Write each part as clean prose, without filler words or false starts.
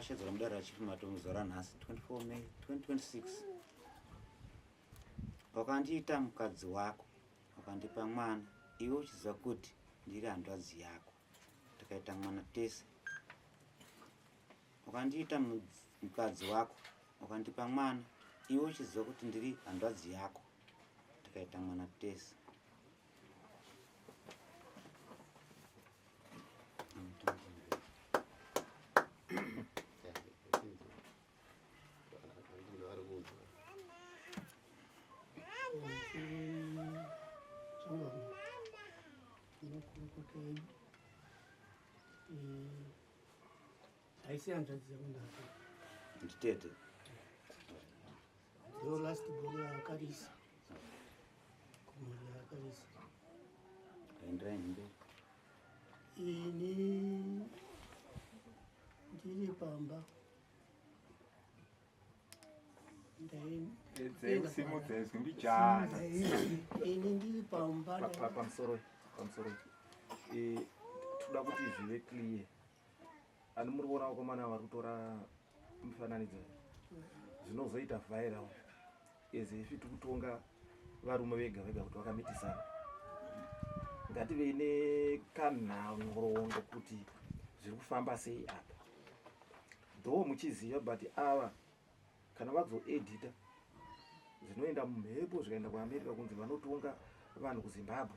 Vashedzera mudare raChief Matomu zuva ranhasi 24 May 2026. Wakandiita mukadzi wako, wakandipa mwana, iwe uchiziva kuti ndiri hanzvadzi yako. Takaita mwana tese. Wakandiita mukadzi wako, wakandipa mwana, iwe uchiziva kuti ndiri hanzvadzi yako. Takaita mwana tese. Haisi hanzvadzi yangu ndako. Nditete. Ndo last born yaakarisa. Kumhuri yaakarisa. Enderai mberi. Ini ndiri pamba. Simudza izwi mbijana. Ini ndiri pamba. Pamusoro pamusoro. Eh, toda kuti zvive clear. Ani muri kuona vakomana vari kutora mifananidzo zvinozoita viral as if tiri kutonga varume vega vega kuti vakamitisana. Ngativei nekanhoroondo kuti zviri kufamba sei apa. Though muchiziva but ava kana vazoedita zvinoenda mumhepo zvikaenda kuAmerica kunzi vanotonga vanhu kuZimbabwe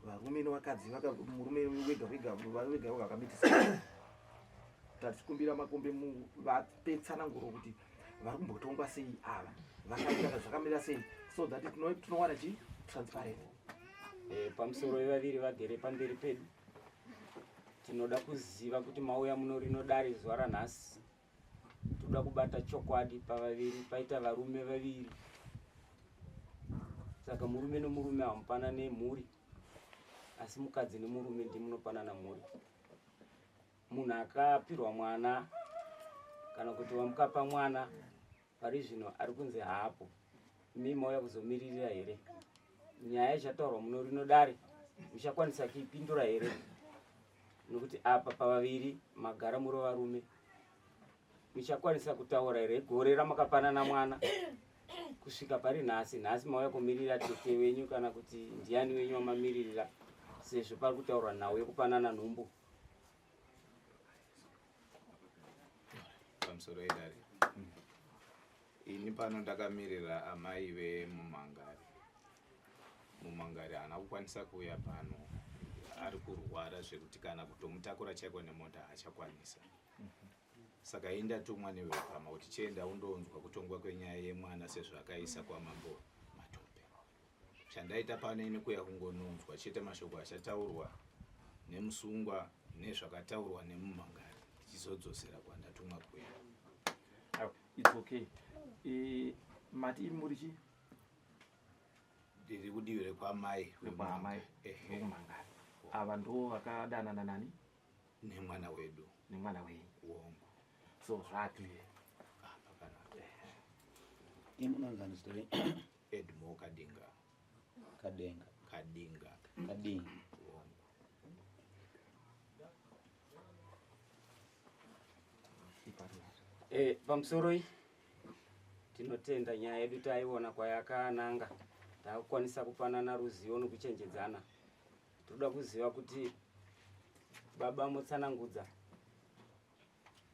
varume nevakadzi murume wega wega vega wega vakamitisa. Tatikumbira makombe vape tsananguro kuti vari kumbotongwa sei ava, vakaita zvakamira sei, so that tinowana chi transparent. Pamusoro vevaviri vagere pamberi pedu, tinoda kuziva kuti mauya muno rino dare zuva ranhasi. Toda kubata chokwadi pavaviri, paita varume vaviri. Saka murume nomurume hamupanane mhuri, asi mukadzi nemurume ndimunopanana mhuri. Munhu akapirwa mwana kana kuti wamukapa mwana pari zvino ari kunzi haapo, imi mauya kuzomiririra here? Nyaya ichataurwa muno rino dare muchakwanisa kuipindura here? Nokuti apa pavaviri magara muri varume, muchakwanisa kutaura here gore ramakapanana mwana kusvika pari nhasi? Nhasi mauya kumirira tete wenyu kana kuti ndiani wenyu wamamiririra, sezvo pari kutaurwa nhau yekupanana nhumbu. Pamusoro edare, ini pano ndakamirira amai vemumangari. Mumangari haana kukwanisa kuuya pano, ari kurwara zvekuti kana kutomutakura chaiko nemota haachakwanisa. Saka ini ndatumwa nevekama kuti chienda undonzwa kutongwa kwenyaya yemwana sezvakaisa kwamambo Matope. Chandaita pano ini kuya kungononzwa chete mashoko achataurwa nemusungwa nezvakataurwa nemumangari, tichizodzosera kwandatumwa kuya. Oh, it's okay. Mati imi muri chi? Ndiri kudivi rekwamai. Rekwamai vekumangari. Ava ndo vakadanana nani? Nemwana wedu. Nemwana wenyu. Wongu. So zvaclear. Ah, pakanaka. Imi munonzi zita renyu? Edmore Kadinga. Kadenga. Kadinga. Kadinga. Wongu. Pamusoro tinotenda nyaya yedu taiona kwayakananga, takukwanisa kupanana ruzivo nokuchenjedzana. Toda kuziva kuti baba mutsanangudza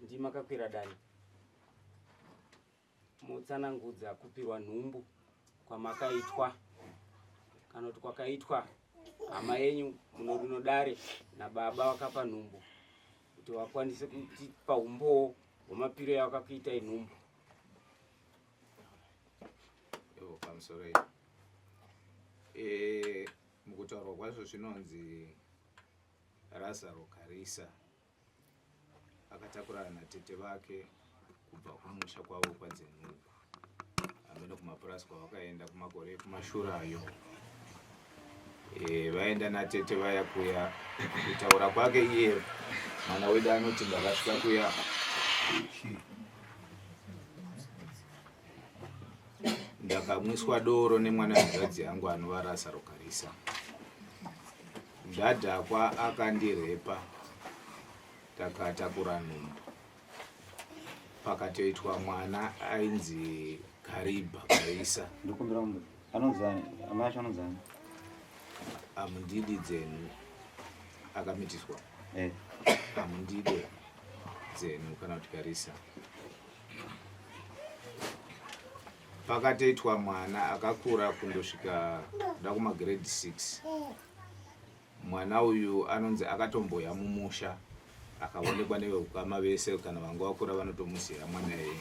ndimakakwira dare, mutsanangudza kupirwa nhumbu kwamakaitwa kana kuti kwakaitwa hama yenyu muno rino dare nababa vakapa nhumbu, kuti vakwanise kutipa umbowo hwemapiro yavakakuita inhumbu. Ivo pamusoro mukutaurwa kwazvo zvinonzi Lazaro Karisa akatakurana natete vake kubva kumusha kwavo kwaDzenuku, amene kumapurasi kwavakaenda kumakore ekumashure ayo. Vaenda natete vaya kuya, kutaura kwake iye mwana wedu anoti ndakasvika kuya ndakamwiswa doro nemwana hanzvadzi yangu anova Lazaro Karisa, ndadhakwa akandirepa, takatakura nhumbu. Pakatoitwa mwana ainzi Karibha Karisa. Ndikumbira mumwe. Anonzi ani? Amai acho anonzi ani? Amundidi dzenu akamitiswa. Eh. Amundide dzenu kana kuti Karisa. Pakatoitwa mwana akakura kundosvika kuda kumagrade 6. Mwana uyu anonzi akatomboya mumusha akaonekwa nevehukama vese kana vanga vakura vanotomuziva mwana iyeye.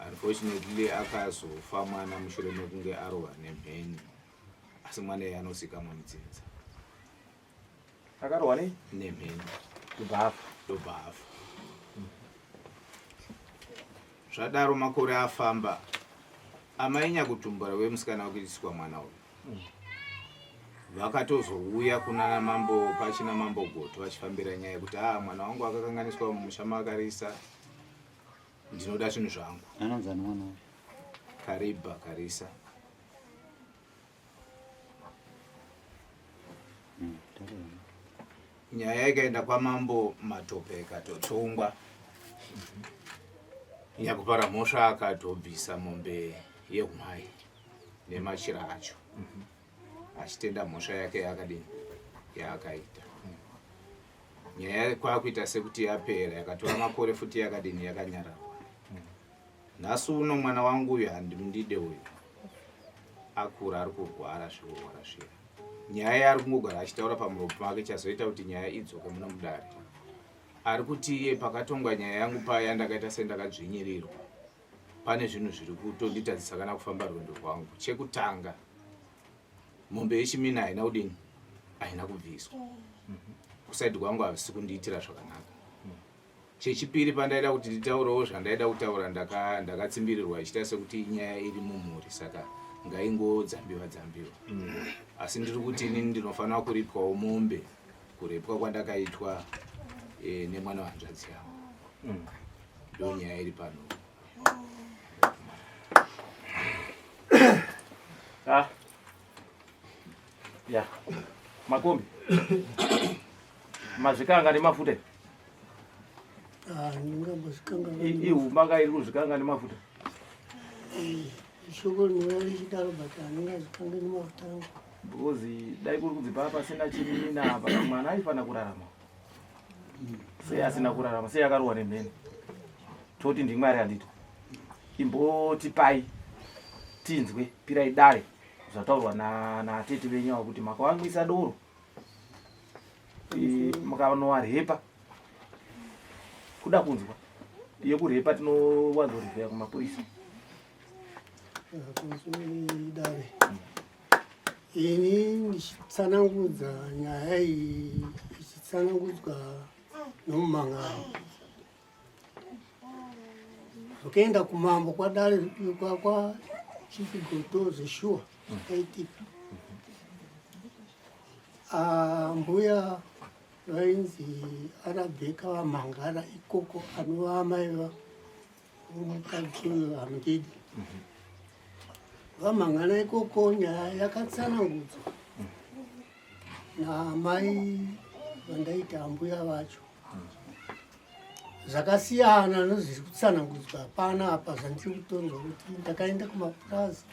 Unfortunately akazofa mwana mushure mekunge arohwa nemheni asi mwana iyeye anozikamwa mudzinza. Akarohwa nei? Nemheni. Ndobva afa. Ndobva afa. Zvadaro makore afamba amai nyakutumbura vemusikana wekuitiswa mwana uyu vakatozouya kunana mambo pachina mambo Goto vachifambira nyaya yekuti aa ah, mwana wangu akakanganiswa mumusha makarisa ndinoda zvinhu zvangu. Anonzani mwana uyu? Karibha Karisa. Nyaya ikaenda kwamambo Matope ikatotongwa. Nyakupara mhosva akatobvisa mombe yehumai nemachira acho achitenda mhosva yake yaakadini yaakaita. Nyaya kwakuita sekuti yapera yakatora makore futi yakadini yakanyararwa. Nhasi uno mwana wangu uyu handimundide uyu akura ari kurwara zvekurwara zviya. Nyaya yaari kungogara achitaura pamuromo pake chazoita kuti nyaya idzoke muno mudare. Ari kuti iye pakatongwa nyaya yangu paya ndakaita sendakadzvinyirirwa. Pane zvinhu zviri kutonditadzisa kana kufamba rwendo rwangu. Chekutanga mombe yechimina haina kudini haina kubviswa. Kusaidi kwangu havisi kundiitira zvakanaka. Chechipiri pandaida kuti nditaurewo zvandaida kutaura ndakatsimbirirwa ichiita sekuti inyaya iri mumhuri saka ngaingodzambiwa dzambiwa. Asi ndiri kuti inini ndinofanira kuripwawo mombe kurepwa kwandakaitwa e, nemwana wehanzvadzi yangu. Ndo nyaya iri pano. Ah. Ya. Makombi. Mazvikanga nemafuta. Ah, ndingambozvikanga. Ihumba nga iri kuzvikanga nemafuta. Eh, shoko rinouya richidaro but handingazvikange nemafuta angu. Because dai kuri kunzi paa pasina chimina apa mwana aifanira kurarama. Sei asina kurarama, sei akarohwa nemheni. Toti ndimwari handiti. Imbotipai tinzwe pirai dare zvataurwa natete venyu avo kuti makavamwisa doro mukanowarepa kuda kunzwa yekurepa tinowanzorivheya kumapurisa dare ini ndichitsanangudza nyaya iyi ichitsanangudzwa nomumangano Zvakaenda kumambo kwadare kwa Chief Goto zveshuwa zvakaitika. Ah, mbuya vainzi Arabheka vamhangara ikoko anova amai vomukadzi uyu Hamdidi. Vamhangana ikoko nyaya yakatsanangudzwa naamai vandaita ambuya vacho. Zvakasiyana nezviri kutsanangudzwa hapana apa zvandiri kutonzwa kuti ndakaenda kumapurazi.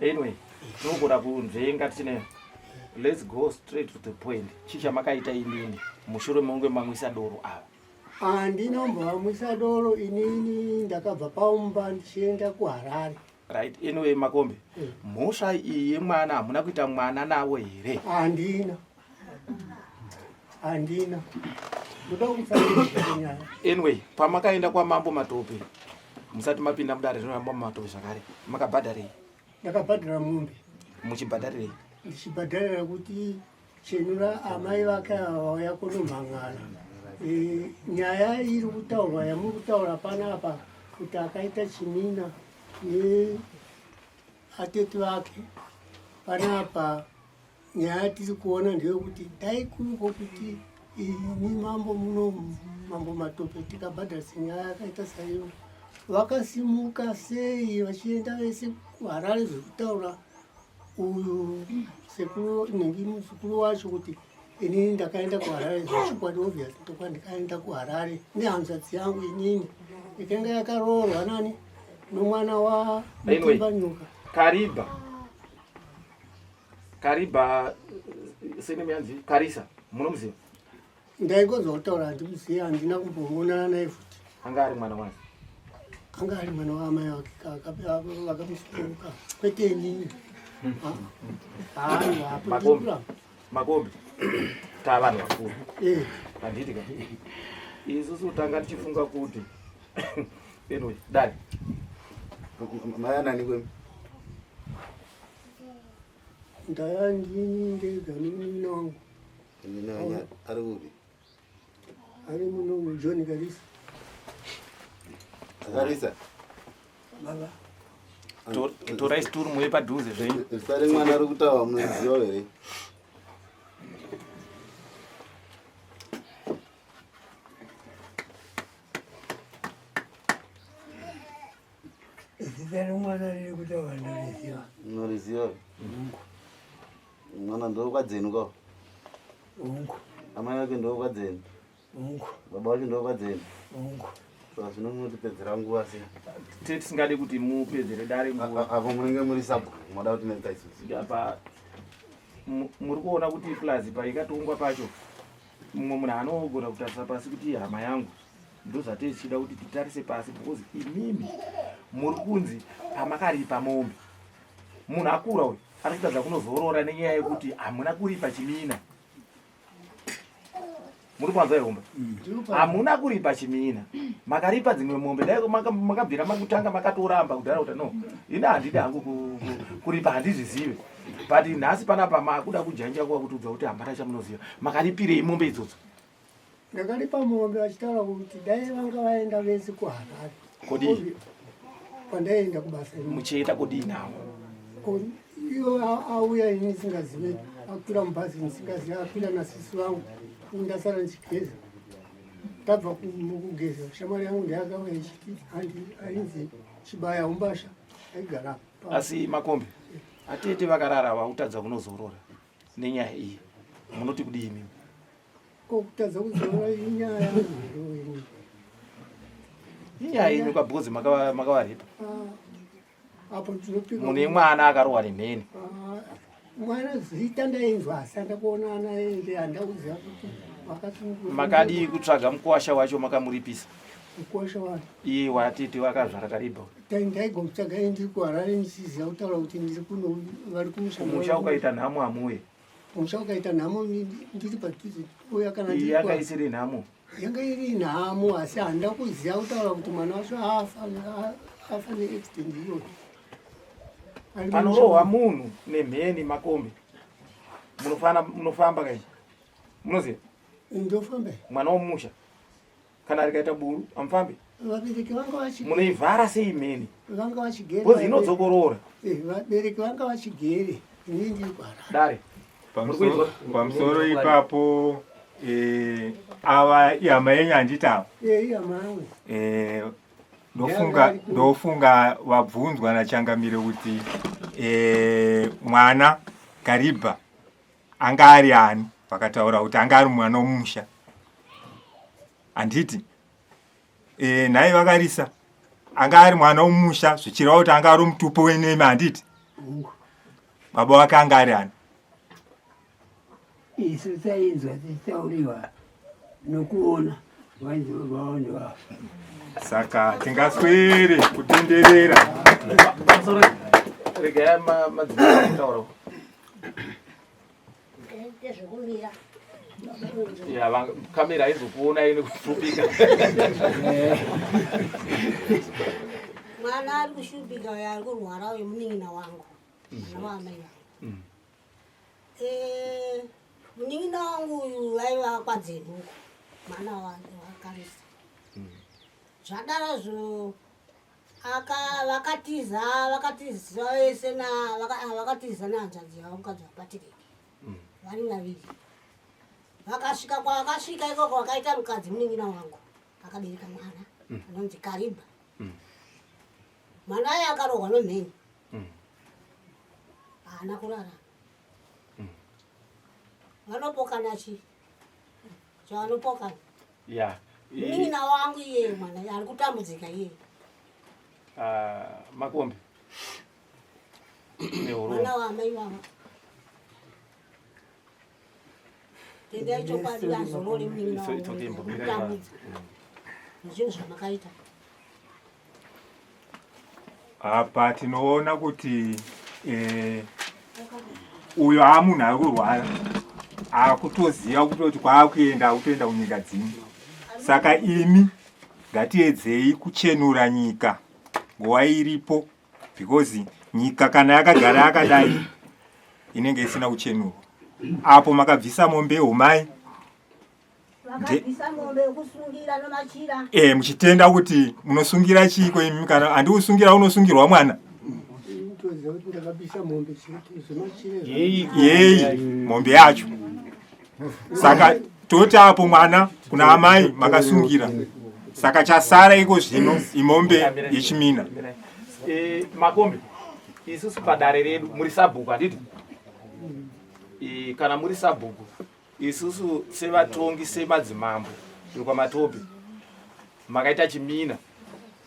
Anyway, tinogona kunzvenga tichine let's go straight to the point. Chii chamakaita inini mushure mekunge mamwisa doro ava? Handina kumbovamwisa doro inini, ndakabva paumba ndichienda kuHarare. Right, anyway Makombe, mhosva iyi yemwana hamuna kuita mwana navo here? Handina. Handina. Ndoda kutsanangura nyaya. Anyway, pamakaenda kwaMambo Matope musati mapinda mudare rino raMambo Matope zvakare, makabhadharei? Ndakabhadhara mombe. Muchibhadharirei? Ndichibhadharira kuti chenura amai vake ava vauya kunomhan'ara. E, nyaya iri kutaurwa yamuri kutaura panapa kuti akaita chimina neatete vake panapa nyaya yatiri kuona ndeyekuti dai kuriko kuti ini mambo muno mambo Matope tikabhadharisa nyaya yakaita saiyo vakasimuka sei vachienda vese kuHarare zvekutaura uyu sekuru nhingi muzukuru wacho kuti Inini ndakaenda kuHarare zvechokwadi, obvious ndokwa ndikaenda kuHarare nehanzvadzi yangu inini ikanga yakaroorwa nani nomwana wa Anyway. Mutimba Nyuka. Kariba, Kariba, surname yanzi Karisa, munomuziva? Ndaingonzwa kutaura, handimuzivi, handina kumboonana naye futi. Anga ari mwana wani? Anga ari mwana waamai vake vakamusununguka, kwete inini. Makombi, Makombi, taa vanhu vakuru. Eh. Handiti ka isusu tanga tichifunga kuti, anyway, dai Mayanani kwemi? Ndaya ndini ndega nemunina wangu. Nina ari kupi? Ari muno, John Karisa. Akarisa. Baba. Torai situru muye padhuze zvenyu. Zita remwana ari kutaura munoziva here? Zita remwana riri kutaura ndoriziva. Munoriziva? Mwana ndokwadzenu ko? Ungu. Amai vake ndokwadzenu? Ungu. Baba vacho ndokwadzenu? Ungu. Saka zvino munotipedzera nguva sei? Te tisingade kuti mupedzere dare nguva. Apo munenge muri sabhuku, moda kutinetsa isusu. Apa muri kuona kuti plus paikatongwa pacho, mumwe munhu anogona kutarisa pasi kuti hama yangu. Ndozvatee tichida kuti titarise pasi, because imimi muri kunzi pamakaripa mombe, munhu akura uyu ari kutadza kunozorora nenyaya yekuti hamuna kuripa chimina. Muri kwanza here kumba? Hamuna kuripa chimina, makaripa dzimwe mombe. Dai makabvira makutanga makatoramba kudhara kuti no, ini handidi hangu kuripa, handizvizive. But nhasi panapa makuda kujanja kuva kutiudza kuti hamuna chamunoziva. Makaripirei mombe idzodzo? Ndakaripa mombe vachitaura kuti dai vanga vaenda vese kuHarare. Kodii? Pandaienda kubasa ini. Muchienda kudii nawo? Iwo auya ini ndisingazive, akwira mubhazi ndisingazive, akwira nasisi vangu, ini ndasara ndichigeza. Tabva mukugeza, shamwari yangu ndeyakauya ichiti handi ainzi Chibaya Umbasha, aigara Asi Makombe, atete vakarara vakutadza kunozorora nenyaya iyi, munoti kudii imimi? Ko kutadza kuzorora inyaya yangu here ini? Inyaya yenyu kabhozi, makavaripa. Ah, apo ndinopika. Mune mwana akarohwa nemheni. Ah, mwana zita ndainzwa asi handakuona ana ende handakuziva kuti vakasunungurwa. Makadii kutsvaga mukuwasha wacho makamuripisa? Mukuwasha wacho? Iye watete vakazvara Karibha. Ndaigomutsvaga ini ndiri kuHarare ndichiziva kutaura kuti ndiri kuno, vari kumusha. Kumusha ukaita nhamo hamuye? Kumusha ukaita nhamo ndiri padhuze uya kana Iyi ndiri yanga isiri nhamo? Yanga iri nhamo, asi handina kuziva kutaura kuti mwana wacho afa neaccident iyoyo. Ari Panorohwa munhu nemheni, Makombe, munofana munofamba kai, munoziva? Ndofamba. Mwana womusha kana rikaita buru amufambi? Vabereki vanga vachi Munoivhara sei mheni? Vanga vachigere. Because inodzokorora. Eh, vabereki vanga vachigere, ini ndiri kuHarare. Dare. Pamusoro ipapo, ava ihama yenyu handiti ava? Eh, ihama yangu. Ndofunga vabvunzwa nachangamire kuti mwana Karibha anga ari ani, vakataura kuti anga ari mwana womusha, handiti? Nhai vakarisa, anga ari mwana womusha, zvichireva kuti anga ari mutupo wenemi, handiti? Baba wake anga ari ani? Isu tainzwa tichitauriwa nokuona vainzi vaoni vafa. Saka tingaswere kutenderera. Pamusoro, regai madzimai kutaura. Ndezvekumira. Ya, kamera haizokuona ini kupfupika. Mwana ari kushupika uyo ari kurwara uyu munin'ina wangu, mwana waamai vangu. Munin'ina wangu uyu aiva kwadzeni uko, mwana waKarisa. Zvadarozvo vakatiza, vakatiza vese vakatiza nehanzvadzi yavo, mukadzi waPatiriki, vari vaviri. Vakasvika kwavakasvika ikoko, vakaita mukadzi. Munin'ina wangu akabereka mwana anonzi Karibha. Mwana aye akarohwa nomheni, haana kurarama. Vanopokana chii chavanopokana? Ya. Munin'ina wangu iyeye mwana ari kutambudzika iyeye. Ah, Makombe nehurumbo. Mwana waamai vavo. Tendai chokwadi azorore munin'ina It's okay, wangu Mbomira. kutambudza nezvinhu zvamakaita. Apa tinoona kuti uyo aamunhu ari kurwara akutoziva kutoti kwaakuenda, akutoenda kunyika dzimwe. Saka imi ngatiedzei kuchenura nyika nguva iripo, because nyika kana yakagara yakadai inenge isina kuchenurwa. Apo makabvisa mombe yehumai, Vakabvisa mombe yekusungira nomachira. Muchitenda kuti munosungira chiiko imi? Kana handikusungira, unosungirwa mwana. Toziva kuti ndakabisa mombe chete zvemachira. Yeyi mombe yacho? Saka toti apo mwana kuna amai makasungira, saka chasara iko zvino imombe yechimina. Makombe, isusu padare redu muri sabhuku, handiti? Kana muri sabhuku, isusu sevatongi, semadzimambo tiri kwaMatope, makaita chimina,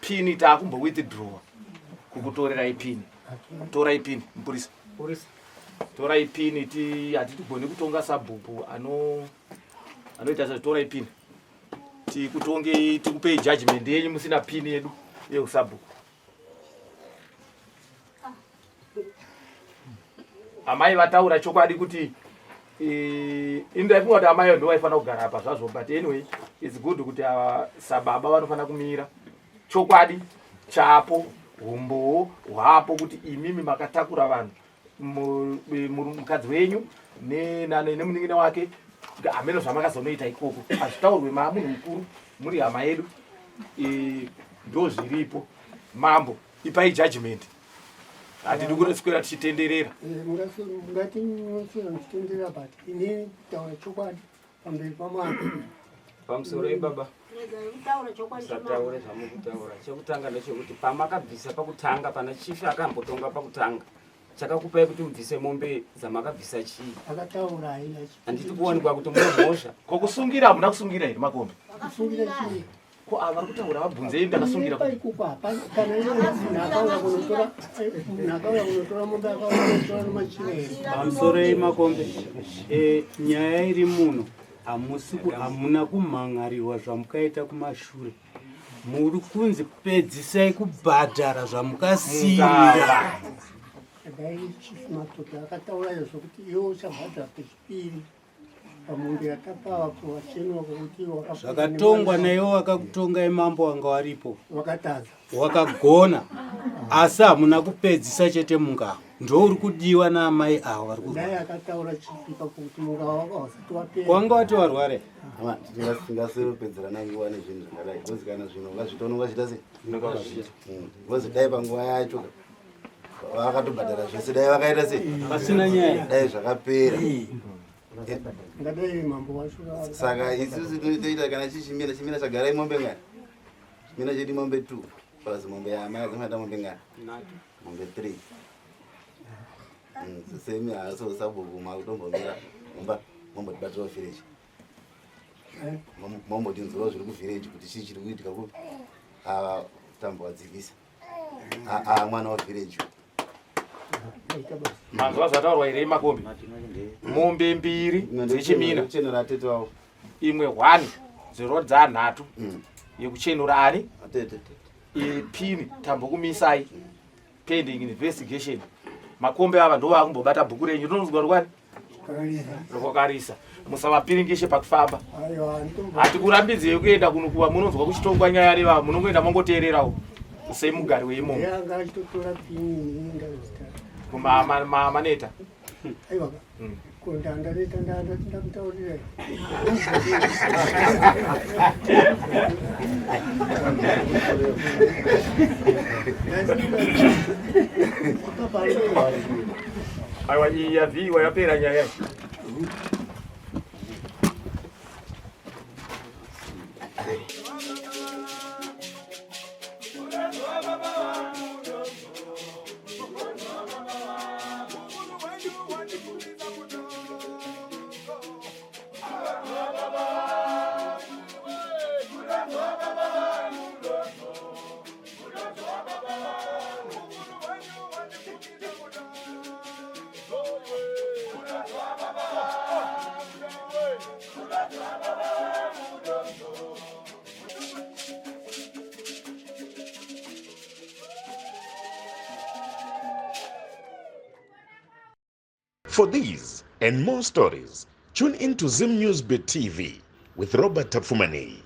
pini taakumbowithdrawa kukutorerai pini. Torai pini, mupurisa, torai pini. Ti hatitigoni kutonga sabhuku anoita sezvo. Torai pini tikutongei, tikupei judgment yenyu musina pini yedu yeusabhuku. Amai vataura chokwadi kuti ini ndaifunga kuti amai ndo vaifanira kugara apa zvazvo, but anyway, it's good kuti sababa vanofanira kumira chokwadi chapo, umbowo hwapo kuti imimi makatakura vanhu, mukadzi wenyu nemunin'ina wake. Hameno zvamakazonoita ikoko, hazvitaurwe. Maa munhu mukuru, muri hama yedu. Ndo zviripo. Mambo, ipai judgment, hatidi kuswera tichitenderera. Mungati munoswera muchitenderera, but inini kutaura chokwadi pamberi pamwana. Pamusoro ibaba. Regai kutaura chokwadi chamambo. Musataure zvamukutaura. Chekutanga ndechekuti pamakabvisa pakutanga, pana chief akambotonga pakutanga, chakakupai kuti mubvise mombe dzamakabvisa chii? Akataura haina. Handiti kuwanikwa kuti mune mhosva? Kokusungira hamuna kusungira here, Makombe? Kusungira chii? Ko ava vari kutaura, vabvunzei, ndakasungira Kunepa ikoko hapana kana iye munhu akauya kunotora, munhu akauya kunotora mombe, akauya kunotora nomachira here? Pamusoro yemakombe, nyaya iri muno, hamuna kumhan'arirwa zvamukaita kumashure. Muri kunzi pedzisai kubhadhara zvamukasiyira. Dai Chief Matope akataura izvo kuti iwe uchabhadhara pechipiri pamombe yatapava kuvachenwa kwokuti iwe wakapfuura. Zvakatongwa nemwana. Naiwo vakakutongai mambo wanga waripo. Wakatadza. Wakagona, asi hamuna kupedzisa chete. Mungao ndo uri kudiwa naamai avo vari Dai kurwara. akataura chipi pakuti mungava wanga wasati wapera. Wanga wati warware. Hama, tingasepedzerana nguva nezvinhu zvakadai, because kana zvinhu ungazviita unongazviita sei? Because dai panguva yacho vakatobhadhara zvese, dai vakaita sei? Pasina nyaya. Dai zvakapera. Ngadai mambo wacho Saka isusu toita kana chichimina, chimina chagara imombe ngani? Chimina chedu mombe 2 plus mombe yaamai dzinoita mombe ngani? Mombe 3. Semi haso sabhuku makutombomira mumba mombotibatirawo village, mombotinzwawo zviri kuvillage kuti chii chiri kuitika kupi. Ava tambovadzivisa aa mwana wavillage. Manzwa zvataurwa here, Makombe? Mombe mbiri dzechimina, Kuchenura atete wavo. Imwe 1 dzero nhatu yekuchenura ani? Atete. Pini tambokumisai pending investigation. Makombe ava ndo vakumbobata bhuku renyu rinonzwa rwani rwakarisa. Musavapiringishe pakufamba. Aiwa. Hatikurambidzei kuenda kunokuva munonzwa kuchitongwa nyaya nevava, munongoenda mongoteererawo semugari weimomo. Anga achitotora pini ndazita. Maneta. Aiwa, ko ndandaneta, ndamutaurira. Aiwa, iyi yavhiiwa, yapera nyaya iyi. For these and more stories, tune in to Zim News Bit TV with Robert Tafumani.